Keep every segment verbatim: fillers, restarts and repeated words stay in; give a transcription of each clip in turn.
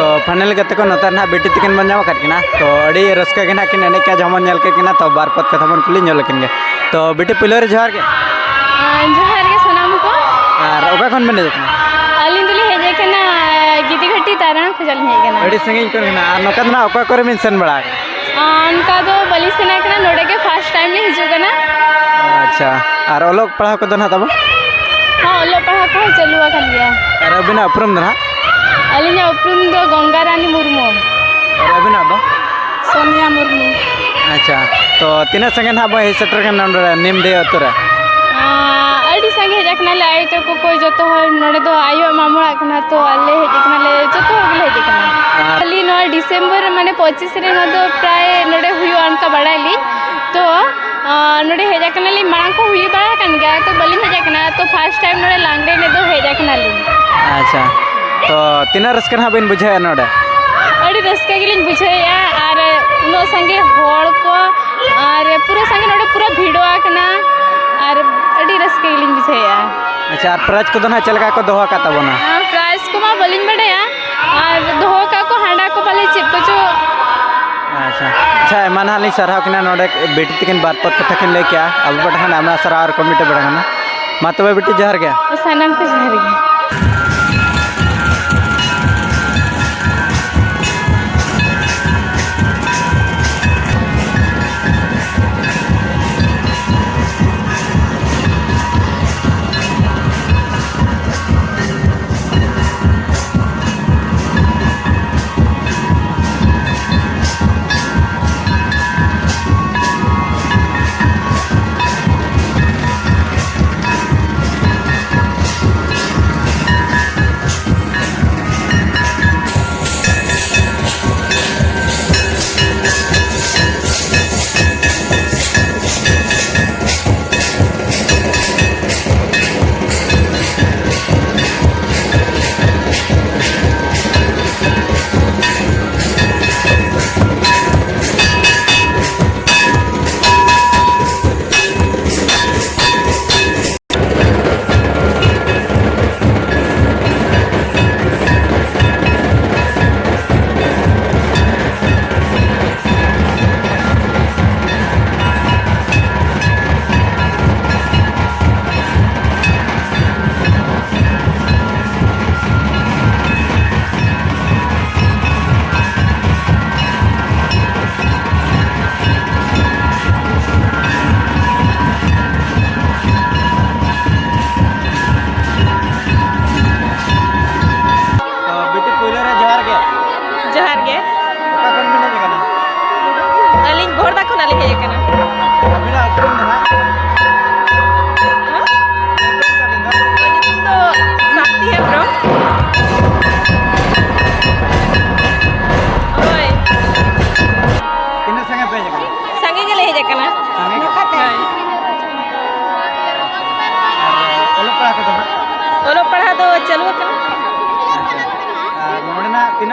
ᱛᱚ ᱯᱷᱟᱭᱱᱟᱞ ᱜᱟᱛᱮ ᱠᱚ, ᱱᱚᱛᱮ ᱨᱮ ᱱᱟᱦᱟᱜ ᱵᱤᱴᱤ ᱛᱟᱹᱠᱤᱱ ᱵᱚᱱ ᱧᱟᱢ ᱟᱠᱟᱫ ᱠᱤᱱᱟ᱾ ᱛᱚ ᱟᱹᱰᱤ ᱨᱟᱹᱥᱠᱟᱹ ᱜᱮ ᱱᱟᱦᱟᱜ ᱠᱤᱱ ᱮᱱᱮᱡ ᱠᱟᱱᱟ, ᱡᱟᱦᱟᱸ ᱵᱚᱱ ᱧᱮᱞ ᱠᱮᱫ ᱠᱤᱱᱟ᱾ ᱛᱚ ᱵᱟᱨ ᱯᱚᱫ ᱠᱟᱛᱷᱟ ᱵᱚᱱ ᱠᱩᱞᱤ ᱧᱚᱜ ᱞᱮᱠᱤᱱ ᱜᱮ᱾ ᱛᱚ ᱵᱤᱴᱤ, ᱯᱳᱭᱞᱳ ᱨᱮ ᱡᱚᱦᱟᱨ ᱜᱮ᱾ ᱟᱨ ᱡᱚᱦᱟᱨ ᱜᱮ ᱥᱟᱱᱟᱢ ᱠᱚ᱾ ᱟᱨ ᱚᱠᱟ ᱠᱷᱚᱱ ᱵᱮᱱ ᱦᱮᱡ ᱟᱠᱟᱱᱟ? ᱟᱹᱞᱤᱧ ᱫᱚᱞᱤᱧ ᱦᱮᱡ ᱟᱠᱟᱱᱟ ᱜᱤᱫᱤᱜᱷᱟᱴᱤ ᱛᱟᱨᱟᱱᱟ ᱠᱷᱚᱱᱟᱜ ᱞᱤᱧ ᱦᱮᱡ ᱟᱠᱟᱱᱟ᱾ ᱟᱹᱰᱤ ᱥᱟᱺᱜᱤᱧ ᱠᱷᱚᱱ ᱜᱮ ᱱᱟᱦᱟᱜ᱾ ᱟᱨ ᱱᱚᱝᱠᱟ ᱫᱚ ᱱᱟᱦᱟᱜ ᱚᱠᱟ ᱠᱚᱨᱮ ᱵᱮᱱ ᱥᱮᱱ ᱵᱟᱲᱟ ᱟᱠᱟᱱᱟ? ᱟᱨ ᱚᱱᱠᱟ ᱫᱚ ᱵᱟᱹᱞᱤᱧ ᱥᱮᱱ ᱟᱠᱟᱱᱟ, ᱱᱚᱰᱮ ᱜᱮ ᱯᱷᱟᱥᱴ ᱴᱟᱭᱤᱢ ᱞᱤᱧ ᱦᱤᱡᱩᱜ ᱠᱟᱱᱟ᱾ ᱟᱪᱪᱷᱟ, ᱟᱨ ᱚᱞᱚᱜ ᱯᱟᱲᱦᱟᱣ ᱠᱚᱫᱚ ᱱᱟᱦᱟᱜ ᱛᱟᱵᱚ? ᱦᱚᱸ, ᱚᱞᱚᱜ ᱯᱟᱲᱦᱟᱣ ᱠᱚᱦᱚᱸ ᱪᱟᱹᱞᱩ ᱟᱠᱟᱱ ᱜᱮᱭᱟ᱾ ᱟᱨ ᱟᱹᱵᱤᱱᱟᱜ ᱩᱯᱨᱩᱢ ᱫᱚ ᱱᱟᱦᱟᱜ? ᱟᱹᱞᱤᱧᱟᱜ ᱩᱯᱨᱩᱢ ᱫᱚ ᱜᱚᱝᱜᱟ ᱨᱟᱱᱤ ᱢᱩᱨᱢᱩ᱾ ᱟᱨ ᱟᱹᱵᱤᱱᱟᱜ ᱫᱚ? ᱥᱳᱱᱤᱭᱟ ᱢᱩᱨᱢᱩ᱾ ᱟᱪᱪᱷᱟ, ᱛᱚ ᱛᱤᱱᱟᱹᱜ ᱥᱟᱸᱜᱮ ᱱᱟᱦᱟᱜ ᱵᱚᱱ ᱦᱮᱡ ᱥᱮᱴᱮᱨ ᱠᱟᱱᱟ ᱱᱚᱰᱮ ᱱᱤᱢᱰᱤ ᱟᱹᱛᱩ ᱨᱮ? ᱟᱸ, ᱟᱹᱰᱤ ᱥᱟᱸᱜᱮ ᱦᱮᱡ ᱟᱠᱟᱱᱟᱞᱮ ᱟᱭᱳ ᱛᱟᱠᱚ ᱠᱚ ᱡᱚᱛᱚ ᱦᱚᱲ᱾ ᱱᱚᱰᱮ ᱫᱚ ᱟᱭᱳᱣᱟᱜ ᱢᱟᱢᱚ ᱚᱲᱟᱜ ᱠᱟᱱᱟ, ᱛᱚ ᱟᱞᱮ ᱦᱮᱡ ᱟᱠᱟᱱᱟᱞᱮ, ᱡᱚᱛᱚ ᱦᱚᱲ ᱜᱮᱞᱮ ᱦᱮᱡ ᱟᱠᱟᱱᱟ᱾ ᱟᱨ ᱠᱷᱟᱹᱞᱤ ᱱᱚᱣᱟ ᱰᱤᱥᱮᱢᱵᱚᱨ ᱢᱟᱱᱮ ᱯᱚᱸᱪᱤᱥ ᱨᱮ ᱱᱚᱣᱟ ᱫᱚ ᱯᱨᱟᱭ ᱱᱚᱰᱮ ᱦᱩᱭᱩᱜᱼᱟ, ᱚᱱᱠᱟ ᱵᱟᱲᱟᱭᱟᱞᱤᱧ᱾ ᱛᱚ, ᱟᱸ, ᱱᱚᱰᱮ ᱦᱮᱡ ᱟᱠᱟᱱᱟᱞᱤᱧ, ᱢᱟᱲᱟᱝ ᱠᱚ ᱦᱩᱭ ᱵᱟᱲᱟ ᱟᱠᱟᱱ ᱜᱮᱭᱟ, ᱛᱚ ᱵᱟᱹᱞᱤᱧ ᱦᱮᱡ ᱟᱠᱟᱱᱟ᱾ ᱛᱚ ᱯᱷᱟᱥᱴ ᱴᱟᱭᱤᱢ ᱱᱚᱰᱮ ᱞᱟᱜᱽᱲᱮ ᱮᱱᱮᱡ ᱫᱚ ᱦᱮᱡ ᱟᱠᱟᱱᱟᱞᱤᱧ᱾ ᱟᱪᱪᱷᱟ, ᱛᱚ ᱛᱤᱱᱟᱹᱜ ᱨᱟᱹᱥᱠᱟᱹ ᱱᱟᱦᱟᱜ ᱵᱤᱱ ᱵᱩᱡᱷᱟᱹᱣᱮᱫᱼᱟ ᱱᱚᱰᱮ? ᱟᱹᱰᱤ ᱨᱟᱹᱥᱠᱟᱹ ᱜᱮᱞᱤᱧ ᱵᱩᱡᱷᱟᱹᱣᱮᱫᱼᱟ, ᱟᱨ ᱩᱱᱟᱹᱜ ᱥᱟᱸᱜᱮ ᱦᱚᱲ ᱠᱚ, ᱟᱨ ᱯᱩᱨᱟᱹ ᱥᱟᱸᱜᱮ ᱱᱚᱰᱮ ᱯᱩᱨᱟᱹ ᱵᱷᱤᱲᱚᱜ ᱟᱠᱟᱱᱟ, ᱟᱨ ᱟᱹᱰᱤ ᱨᱟᱹᱥᱠᱟᱹ ᱜᱮᱞᱤᱧ ᱵᱩᱡᱷᱟᱹᱣᱮᱫᱼᱟ᱾ ᱟᱪᱪᱷᱟ, ᱟᱨ ᱯᱨᱟᱭᱤᱡᱽ ᱠᱚᱫᱚ ᱱᱟᱦᱟᱜ ᱪᱮᱫ ᱞᱮᱠᱟ ᱠᱚ ᱫᱚᱦᱚ ᱟᱠᱟᱫ ᱛᱟᱵᱚᱱᱟ? ᱟᱨ ᱯᱨᱟᱭᱤᱡᱽ ᱠᱚᱢᱟ ᱵᱟᱹᱞᱤᱧ ᱵᱟᱰᱟᱭᱟ, ᱟᱨ ᱫᱚᱦᱚ ᱟᱠᱟᱫ ᱠᱚ ᱦᱟᱸᱰᱟ ᱠᱚ ᱯᱟᱞᱮ ᱪᱮᱫ ᱠᱚᱪᱚ᱾ ᱟᱪᱪᱷᱟ, ᱟᱪᱪᱷᱟ, ᱟᱭᱢᱟ ᱱᱟᱦᱟᱜ ᱞᱤᱧ ᱥᱟᱨᱦᱟᱣ ᱠᱤᱱᱟ, ᱱᱚᱰᱮ ᱵᱤᱴᱤ ᱛᱟᱹᱠᱤᱱ ᱵᱟᱨ ᱯᱚᱫ ᱠᱟᱛᱷᱟ ᱠᱤᱱ ᱞᱟᱹᱭ ᱠᱮᱜᱼᱟ, ᱟᱵᱚ ᱯᱟᱦᱴᱟ ᱠᱷᱚᱱ ᱟᱭᱢᱟ ᱥᱟᱨᱦᱟᱣ ᱟᱨ ᱠᱚᱢᱤᱴᱤ ᱯᱟᱦᱴᱟ ᱠᱷᱚᱱ᱾ ᱢᱟ ᱛᱚᱵᱮ ᱵᱤᱴᱤ, ᱡᱚᱦᱟᱨ ᱜᱮ᱾ ᱥᱟᱱᱟᱢ ᱠᱚ ᱡᱚᱦᱟᱨ ᱜᱮ᱾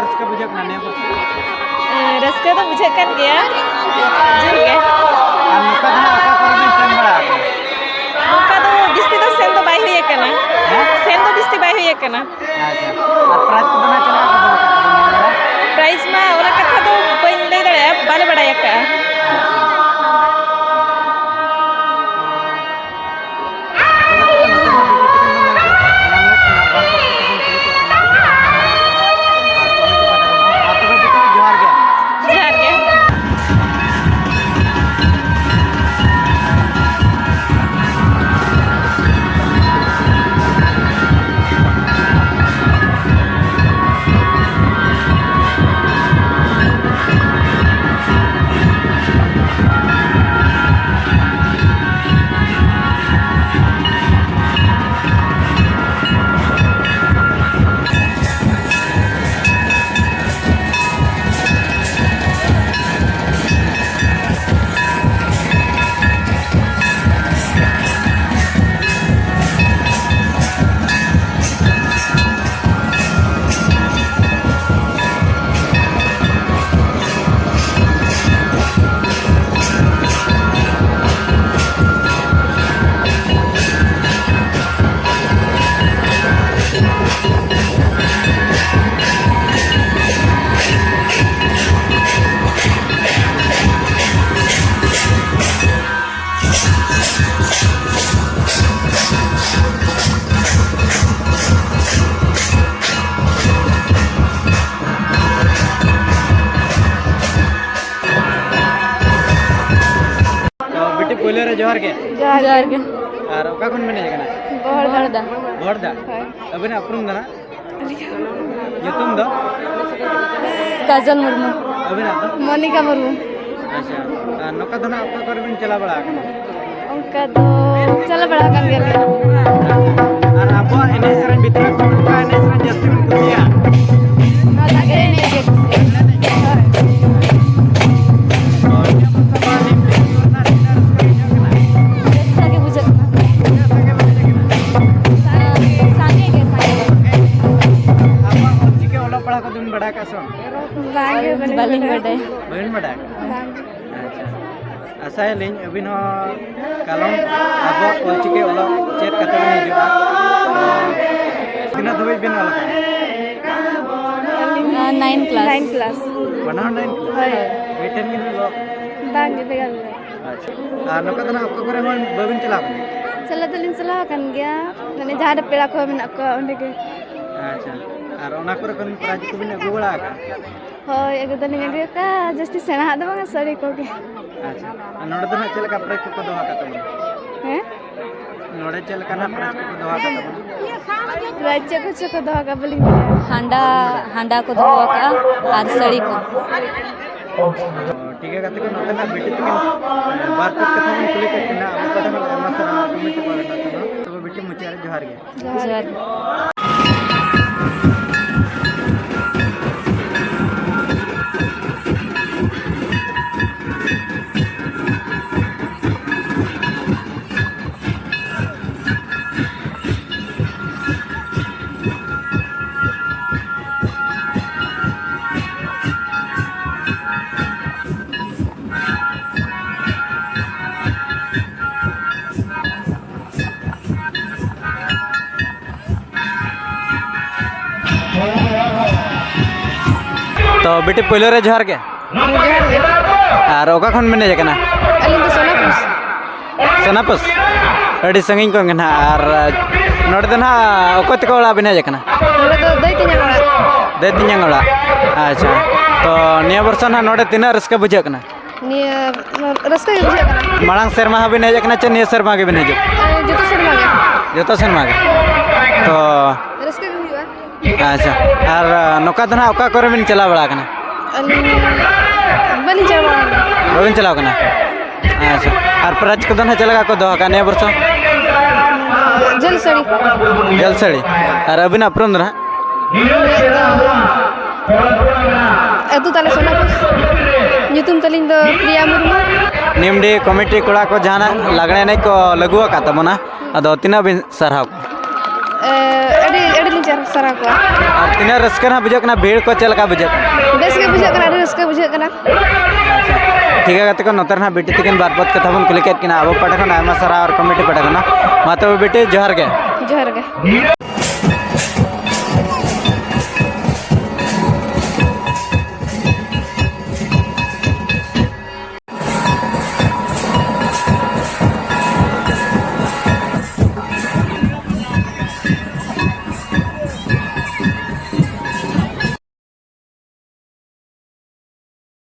ᱨᱟᱹᱥᱠᱟᱹ ᱵᱩᱡᱷᱟᱹᱜ ᱠᱟᱱᱟ ᱱᱤᱭᱟᱹ ᱵᱚᱪᱷᱚᱨ? ᱮᱸ, ᱨᱟᱹᱥᱠᱟᱹ ᱫᱚ ᱵᱩᱡᱷᱟᱹᱜ ᱠᱟᱱ ᱜᱮᱭᱟ, ᱡᱳᱨ ᱜᱮ᱾ ᱟᱨ ᱱᱚᱝᱠᱟ ᱫᱚ ᱦᱟᱸᱜ ᱚᱠᱟ ᱠᱚᱨᱮ ᱵᱤᱱ ᱥᱮᱱ ᱵᱟᱲᱟ ᱟᱠᱟᱱᱟ? ᱱᱚᱝᱠᱟ ᱫᱚ ᱡᱟᱹᱥᱛᱤ ᱫᱚ ᱥᱮᱱ ᱫᱚ ᱵᱟᱭ ᱦᱩᱭ ᱟᱠᱟᱱᱟ᱾ ᱦᱮᱸ? ᱥᱮᱱ ᱫᱚ ᱡᱟᱹᱥᱛᱤ ᱵᱟᱭ ᱦᱩᱭ ᱟᱠᱟᱱᱟ᱾ ᱟᱪᱪᱷᱟ᱾ ᱟᱨ ᱯᱨᱟᱭᱤᱡᱽ ᱠᱚᱫᱚ ᱱᱟᱜ ᱪᱮᱫ ᱞᱮᱠᱟ ᱠᱚ ᱫᱚᱦᱚ ᱠᱟᱜ ᱛᱟᱵᱚᱱᱟ? ᱯᱨᱟᱭᱤᱡᱽ ᱢᱟ ᱚᱱᱟ ᱠᱟᱛᱷᱟ ᱫᱚ ᱵᱟᱹᱧ ᱞᱟᱹᱭ ᱫᱟᱲᱮᱭᱟᱜᱼᱟ, ᱵᱟᱞᱮ ᱵᱟᱲᱟᱭ ᱟᱠᱟᱜᱼᱟ᱾ ᱡᱚᱦᱟᱨ ᱜᱮ᱾ ᱛᱚ ᱵᱤᱴᱤ, ᱯᱳᱭᱞᱳ ᱨᱮ ᱡᱚᱦᱟᱨ ᱜᱮ᱾ ᱡᱚᱦᱟᱨ ᱜᱮ᱾ ᱟᱨ ᱚᱠᱟ ᱠᱷᱚᱱ ᱵᱮᱱ ᱦᱮᱡ ᱟᱠᱟᱱᱟ? ᱵᱚᱦᱚᱲᱫᱟ᱾ ᱵᱚᱦᱚᱲᱫᱟ᱾ ᱦᱳᱭ᱾ ᱟᱹᱵᱤᱱᱟᱜ ᱩᱯᱨᱩᱢ ᱫᱚ ᱱᱟᱜ? ᱧᱩᱛᱩᱢ ᱫᱚ? ᱠᱟᱡᱚᱞ ᱢᱩᱨᱢᱩ᱾ ᱟᱹᱵᱤᱱᱟᱜ ᱫᱚ? ᱢᱚᱱᱤᱠᱟ ᱢᱩᱨᱢᱩ᱾ ᱟᱪᱪᱷᱟ, ᱟᱨ ᱱᱚᱝᱠᱟ ᱫᱚ ᱱᱟᱜ ᱚᱠᱟ ᱠᱚᱨᱮ ᱵᱤᱱ ᱪᱟᱞᱟᱣ ᱵᱟᱲᱟ ᱟᱠᱟᱱᱟ? ᱚᱱᱠᱟ ᱫᱚ ᱪᱟᱞᱟᱣ ᱵᱟᱲᱟ ᱟᱠᱟᱱ ᱜᱮᱭᱟᱞᱤᱧ᱾ ᱟᱨ ᱟᱵᱚᱣᱟᱜ ᱮᱱᱮᱡ ᱥᱮᱨᱮᱧ ᱵᱷᱤᱛᱨᱤ ᱠᱷᱚᱱ ᱚᱠᱟ ᱮᱱᱮᱡ ᱥᱮᱨᱮᱧ ᱡᱟᱹᱥᱛᱤ ᱵᱤᱱ ᱠᱩᱥᱤᱭᱟᱜᱼᱟ? ᱱᱚᱣᱟ ᱞᱟᱜᱽᱲᱮ ᱮᱱᱮᱡ ᱜᱮ ᱠᱩᱥᱤᱭᱟᱜ᱾ ᱦᱳᱭ᱾ ᱛᱚ, ᱱᱤᱭᱟᱹ ᱵᱚᱪᱷᱚᱨ ᱢᱟ ᱱᱤᱢ ᱵᱤᱥᱱᱩ ᱨᱮᱱᱟᱜ ᱛᱤᱱᱟᱹᱜ ᱨᱟᱹᱥᱠᱟᱹ ᱵᱩᱡᱷᱟᱹᱜ ᱠᱟᱱᱟ? ᱨᱟᱹᱥᱠᱟᱹ ᱜᱮ ᱵᱩᱡᱷᱟᱹᱜ ᱠᱟᱱᱟ᱾ ᱛᱤᱱᱟᱹᱜ ᱥᱟᱸᱜᱮ ᱵᱮᱱ ᱦᱮᱡ ᱟᱠᱟᱱᱟ? ᱥᱟ-, ᱥᱟᱸᱜᱮ ᱜᱮ, ᱥᱟᱸᱜᱮ ᱜᱮ᱾ ᱟᱵᱚᱣᱟᱜ ᱚᱞᱪᱤᱠᱤ ᱚᱞᱚᱜ ᱯᱟᱲᱦᱟᱣ ᱠᱚᱫᱚ ᱵᱤᱱ ᱵᱟᱰᱟᱭ ᱟᱠᱟᱫ ᱥᱮ ᱵᱟᱝ? ᱵᱟᱝ ᱜᱮ, ᱵᱟᱹᱞᱤᱧ ᱵᱟᱹᱞᱤᱧ ᱵᱟᱰᱟᱭᱟ᱾ ᱵᱟᱰᱟᱭᱟ᱾ ᱵᱟᱹᱵᱤᱱ ᱵᱟᱰᱟᱭ ᱟᱠᱟᱫᱟ? ᱵᱟᱝ᱾ ᱟᱪᱪᱷᱟ, ᱟᱥᱟᱭᱟᱞᱤᱧ ᱟᱹᱵᱤᱱ ᱦᱚᱸ ᱠᱟᱞᱚᱢ ᱟᱵᱚᱣᱟᱜ ᱚᱞᱪᱤᱠᱤ ᱚᱞᱚᱜ ᱪᱮᱫ ᱠᱟᱛᱮ ᱵᱤᱱ ᱦᱤᱡᱩᱜᱼᱟ᱾ ᱛᱤᱱᱟᱹᱜ ᱫᱷᱟᱹᱵᱤᱡ ᱵᱤᱱ ᱚᱞ ᱟᱠᱟᱫᱟ? ᱟᱹᱞᱤᱧ ᱱᱟᱭᱤᱱ ᱠᱞᱟᱥ᱾ Nine class. ᱵᱟᱱᱟᱨ ᱱᱟᱭᱤᱱ ᱠᱞᱟᱥ? ᱦᱳᱭ᱾ ᱢᱤᱫᱴᱮᱱ ᱜᱮ ᱵᱤᱱ ᱚᱞ? ᱵᱟᱝ ᱜᱮ, ᱵᱷᱮᱜᱟᱨ ᱜᱮ᱾ ᱟᱪᱪᱷᱟ, ᱟᱨ ᱱᱚᱝᱠᱟ ᱫᱚ ᱱᱟᱜ ᱚᱠᱟ ᱠᱚᱨᱮ ᱦᱚᱸ ᱵᱟᱹᱵᱤᱱ ᱪᱟᱞᱟᱣ ᱠᱟᱱᱟ? ᱪᱟᱞᱟᱣ ᱫᱚᱞᱤᱧ ᱪᱟᱞᱟᱣ ᱟᱠᱟᱱ ᱜᱮᱭᱟ, ᱢᱟᱱᱮ ᱡᱟᱦᱟᱸ ᱨᱮ ᱯᱮᱲᱟ ᱠᱚ ᱢᱮᱱᱟᱜ ᱠᱚᱣᱟ ᱚᱸᱰᱮ ᱜᱮ᱾ ᱟᱪᱪᱷᱟ, ᱟᱨ ᱚᱱᱟ ᱠᱚᱨᱮ ᱠᱷᱚᱱ ᱯᱨᱟᱭᱤᱡᱽ ᱠᱚᱵᱤᱱ ᱟᱹᱜᱩ ᱵᱟᱲᱟ ᱟᱠᱟᱫᱟ? ᱦᱳᱭ, ᱟᱹᱜᱩ ᱫᱚᱞᱤᱧ ᱟᱹᱜᱩ ᱟᱠᱟᱫᱼᱟ, ᱡᱟᱹᱥᱛᱤ ᱥᱮᱬᱟᱦᱟᱜ ᱫᱚ ᱵᱟᱝᱟ, ᱥᱟᱹᱲᱤ ᱠᱚᱜᱮ᱾ ᱟᱪᱪᱷᱟ, ᱟᱨ ᱱᱚᱰᱮ ᱫᱚ ᱱᱟᱜ ᱪᱮᱫ ᱞᱮᱠᱟ ᱯᱨᱟᱭᱤᱡᱽ ᱠᱚᱠᱚ ᱫᱚᱦᱚ ᱟᱠᱟᱫ ᱛᱟᱵᱚᱱᱟ? ᱦᱮᱸ? ᱱᱚᱰᱮ ᱪᱮᱫ ᱞᱮᱠᱟᱱᱟᱜ ᱯᱨᱟᱭᱤᱡᱽ ᱠᱚᱠᱚ ᱫᱚᱦᱚ ᱟᱠᱟᱫ ᱛᱟᱵᱚᱱᱟ? ᱯᱨᱟᱭᱤᱡᱽ ᱪᱮᱫ ᱠᱚᱪᱚ ᱠᱚ ᱫᱚᱦᱚ ᱟᱠᱟᱫ, ᱵᱟᱹᱞᱤᱧ ᱵᱟᱲᱟᱭᱟ᱾ ᱦᱟᱸᱰᱟ, ᱦᱟᱸᱰᱟ ᱠᱚ ᱫᱚᱦᱚ ᱟᱠᱟᱫᱼᱟ ᱟᱨ ᱥᱟᱹᱲᱤ ᱠᱚ᱾ ᱚ, ᱴᱷᱤᱠ ᱜᱮᱭᱟ ᱜᱟᱛᱮ ᱠᱚ, ᱱᱚᱛᱮ ᱱᱟᱜ ᱵᱤᱴᱤ ᱛᱟᱹᱠᱤᱱ, ᱮ, ᱵᱟᱨ ᱯᱮ ᱠᱟᱛᱷᱟ ᱵᱚᱱ ᱠᱩᱞᱤ ᱠᱮᱫ ᱠᱤᱱᱟ, ᱟᱵᱚ ᱯᱟᱦᱴᱟ ᱠᱷᱚᱱ ᱟᱭᱢᱟ ᱥᱟᱨᱦᱟᱣ, ᱠᱚᱢᱮᱱᱴ ᱠᱚ ᱢᱮᱱᱟᱜ ᱛᱟᱵᱚᱱᱟ᱾ ᱛᱚᱵᱮ ᱵᱤᱴᱤ, ᱢᱩᱪᱟᱹᱫ ᱨᱮ ᱡᱚᱦᱟᱨ ᱜᱮ᱾ ᱡᱚᱦᱟᱨ ᱜᱮ᱾ ᱛᱚ ᱵᱤᱴᱤ, ᱯᱳᱭᱞᱳ ᱨᱮ ᱡᱚᱦᱟᱨ ᱜᱮ᱾ ᱡᱚᱦᱟᱨ ᱜᱮ᱾ ᱟᱨ ᱚᱠᱟ ᱠᱷᱚᱱ ᱵᱮᱱ ᱦᱮᱡ ᱟᱠᱟᱱᱟ? ᱟᱹᱞᱤᱧ ᱫᱚ ᱥᱳᱱᱟᱯᱩᱨ᱾ ᱥᱳᱱᱟᱯᱩᱨ? ᱟᱹᱰᱤ ᱥᱟᱺᱜᱤᱧ ᱠᱷᱚᱱ ᱜᱮ ᱱᱟᱦᱟᱜ᱾ ᱟᱨ ᱱᱚᱰᱮ ᱫᱚ ᱱᱟᱦᱟᱜ ᱚᱠᱚᱭ ᱛᱟᱠᱚ ᱚᱲᱟᱜ ᱵᱮᱱ ᱦᱮᱡ ᱟᱠᱟᱱᱟ? ᱱᱚᱰᱮ ᱫᱚ ᱫᱟᱹᱭ ᱛᱮᱧᱟᱝ ᱚᱲᱟᱜ᱾ ᱫᱟᱹᱭ ᱛᱮᱧᱟᱝ ᱚᱲᱟᱜ᱾ ᱟᱪᱪᱷᱟ, ᱛᱚ ᱱᱤᱭᱟᱹ ᱵᱚᱨᱥᱚ ᱱᱟᱦᱟᱜ ᱱᱚᱰᱮ ᱛᱤᱱᱟᱹᱜ ᱨᱟᱹᱥᱠᱟᱹ ᱵᱩᱡᱷᱟᱹᱜ ᱠᱟᱱᱟ? ᱱᱤᱭᱟᱹ ᱨᱟᱹᱥᱠᱟᱹ ᱜᱮ ᱵᱩᱡᱷᱟᱹᱜ ᱠᱟᱱᱟ᱾ ᱢᱟᱲᱟᱝ ᱥᱮᱨᱢᱟ ᱦᱚᱸᱵᱤᱱ ᱦᱮᱡ ᱟᱠᱟᱱᱟ ᱪᱮ ᱱᱤᱭᱟᱹ ᱥᱮᱨᱢᱟ ᱜᱮᱵᱤᱱ ᱦᱤᱡᱩᱜ? ᱮ, ᱡᱚᱛᱚ ᱥᱮᱨᱢᱟ ᱜᱮ᱾ ᱡᱚᱛᱚ ᱥᱮᱨᱢᱟ ᱜᱮ᱾ ᱛᱚ ᱨᱟᱹᱥᱠᱟᱹ ᱜᱮ ᱦᱩᱭᱩᱜᱼᱟ᱾ ᱟᱪᱪᱷᱟ, ᱟᱨ ᱱᱚᱝᱠᱟ ᱫᱚ ᱱᱟᱦᱟᱜ ᱚᱠᱟ ᱠᱚᱨᱮ ᱵᱤᱱ ᱪᱟᱞᱟᱣ ᱵᱟᱲᱟ ᱟᱠᱟᱱᱟ? ᱟᱹᱞᱤᱧ ᱵᱟᱹᱞᱤᱧ ᱪᱟᱞᱟᱣ ᱵᱟᱲᱟ ᱟᱠᱟᱱᱟ᱾ ᱵᱟᱹᱵᱤᱱ ᱪᱟᱞᱟᱣ ᱟᱠᱟᱱᱟ? ᱟᱪᱪᱷᱟ, ᱟᱨ ᱯᱨᱟᱭᱤᱡᱽ ᱠᱚᱫᱚ ᱱᱟᱦᱟᱜ ᱪᱮᱫ ᱞᱮᱠᱟ ᱠᱚ ᱫᱚᱦᱚ ᱟᱠᱟᱫ ᱱᱤᱭᱟᱹ ᱵᱚᱨᱥᱚ? ᱡᱷᱟᱹᱞ ᱥᱟᱹᱲᱤ᱾ ᱡᱷᱟᱹᱞ ᱥᱟᱹᱲᱤ᱾ ᱟᱨ ᱟᱹᱵᱤᱱᱟᱜ ᱩᱯᱨᱩᱢ ᱫᱚ ᱱᱟᱦᱟᱜ? ᱟᱹᱛᱩ ᱛᱟᱞᱮ ᱥᱳᱱᱟᱯᱩᱨ᱾ ᱧᱩᱛᱩᱢ ᱛᱟᱹᱞᱤᱧ ᱫᱚ ᱯᱨᱤᱭᱟ ᱢᱩᱨᱢᱩ᱾ ᱱᱤᱢᱰᱤ ᱠᱚᱢᱤᱴᱤ ᱠᱚᱲᱟ ᱠᱚ ᱡᱟᱦᱟᱱᱟᱜ ᱞᱟᱜᱽᱲᱮ ᱮᱱᱮᱡ ᱠᱚ ᱞᱟᱹᱜᱩ ᱟᱠᱟᱫ ᱛᱟᱵᱚᱱᱟ, ᱟᱫᱚ ᱛᱤᱱᱟᱹᱜ ᱵᱤᱱ ᱥᱟᱨᱦᱟᱣ ᱠᱚᱣᱟ? ᱮ, ᱟᱹᱰᱤ, ᱟᱹᱰᱤ ᱡᱟᱨ ᱥᱟᱨᱟ ᱠᱚᱣᱟ᱾ ᱟᱨ ᱛᱤᱱᱟᱹᱜ ᱨᱟᱹᱥᱠᱟᱹ ᱱᱟᱦᱟᱜ ᱵᱩᱡᱷᱟᱹᱜ ᱠᱟᱱᱟ, ᱵᱷᱤᱲ ᱠᱚ ᱪᱮᱫ ᱞᱮᱠᱟ ᱵᱩᱡᱷᱟᱹᱜ ᱠᱟᱱᱟ? ᱵᱮᱥ ᱜᱮ ᱵᱩᱡᱷᱟᱹᱜ ᱠᱟᱱᱟ, ᱟᱹᱰᱤ ᱨᱟᱹᱥᱠᱟᱹ ᱵᱩᱡᱷᱟᱹᱜ ᱠᱟᱱᱟ᱾ ᱴᱷᱤᱠ ᱜᱮᱭᱟ ᱜᱟᱛᱮ ᱠᱚ, ᱱᱚᱛᱮ ᱨᱮ ᱱᱟᱦᱟᱜ ᱵᱤᱴᱤ ᱛᱟᱹᱠᱤᱱ ᱵᱟᱨ ᱯᱚᱫ ᱠᱟᱛᱷᱟ ᱵᱚᱱ ᱠᱩᱞᱤ ᱠᱮᱫ ᱠᱤᱱᱟ᱾ ᱟᱵᱚ ᱯᱟᱦᱴᱟ ᱠᱷᱚᱱ ᱟᱭᱢᱟ ᱥᱟᱨᱦᱟᱣ ᱟᱨ ᱠᱚᱢᱤᱴᱤ ᱯᱟᱦᱴᱟ ᱠᱷᱚᱱᱟᱜ᱾ ᱢᱟ ᱛᱚᱵᱮ ᱵᱤᱴᱤ, ᱡᱚᱦᱟᱨ ᱜᱮ᱾ ᱡᱚᱦᱟᱨ ᱜᱮ᱾